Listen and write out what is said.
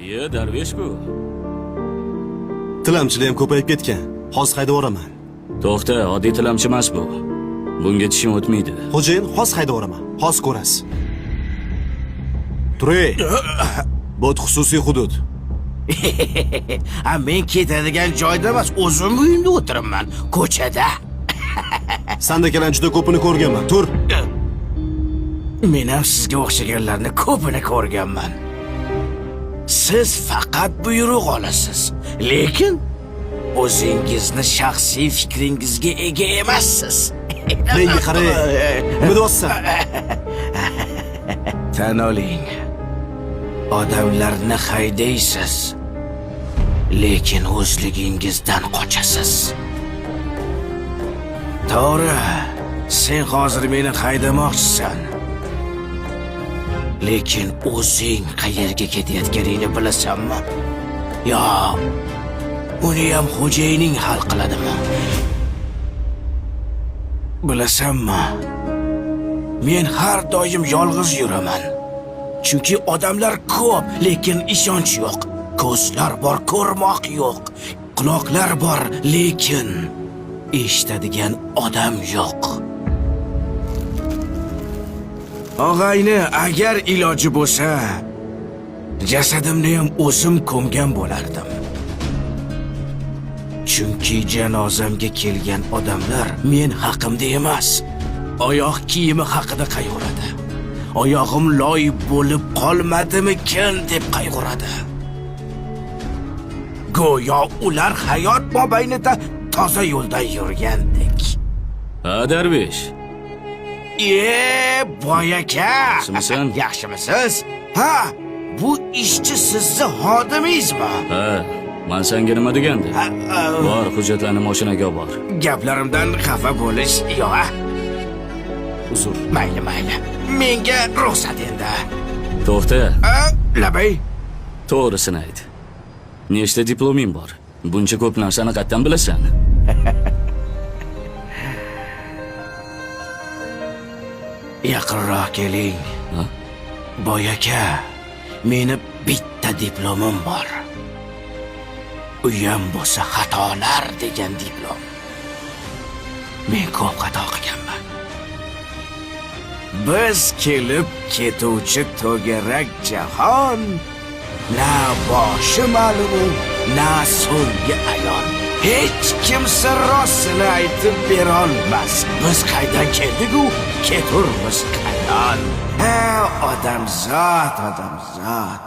Iye, darvesh bu. Tilamchilar ham ko'payib ketgan. Hozir haydab yuboraman. To'xta, oddiy tilamchi emas bu. Bunga tishim o'tmaydi. Xo'jayin, hozir haydab yuboraman. Hozir ko'rasiz. Turay. Bu xususiy hudud. Ha, men ketadigan joyda emas, o'zim uyimda o'tiribman, ko'chada. Sandakalarni juda ko'pini ko'rganman. Tur. Men ham sizga o'xshaganlarni ko'pini ko'rganman. Siz faqat buyruq olasiz, lekin o'zingizni shaxsiy fikringizga ega emassiz. Menga qara. Nima deyapsan? Tan oling. Odamlarni haydaysiz, lekin o'zligingizdan qochasiz. To'g'ri, sen hozir meni haydamoqchisan. Lekin o'zing qayerga ketayotganingni bilasanmi? Yo, uni ham xo'jayining hal qiladimi? Bilasanmi? Men har doim yolg'iz yuraman. Chunki odamlar ko'p, lekin ishonch yo'q. Ko'zlar bor, ko'rmoq yo'q. Quloqlar bor, lekin eshitadigan odam yo'q. Og'ayni, agar iloji bo'lsa, jasadimni ham o'zim ko'mgan bo'lardim. Chunki janozamga kelgan odamlar men haqimda emas, oyoq kiyimi haqida qayg'uradi. Oyog'im loy bo'lib qolmadimikin deb qayg'uradi. Go'yo ular hayot mobaynida toza yo'ldan yurgandek. Ha, darvesh. E, boy aka. Yaxshimisan? Yaxshimisiz? Ha, bu ishchi sizni xodimingizmi? Ha, man senga nima degandim? Ha, ha, Bor, hujjatlarni mashinaga olib bor. Gaplarimdan xafa bo'lish yo'q. A? Uzr. Mayli, mayli. Menga ruxsat endi. To'xta, A, labay. to'g'risini ayt. Nechta diploming bor? Buncha ko'p narsani qayerdan bilasan? Yaqinroq keling. Ha? Boy aka, meni bitta diplomim bor. Uyam bo'lsa xatolar degan diplom. Men ko'p xato qilganman. Biz kelib ketuvchi to'garak jahon na boshi ma'lumu, na so'nggi ayon. Hech kimsa rostini aytib berolmas. Biz qaydan keldik-u, keturmiz qayon. Ha, odamzod, odamzod.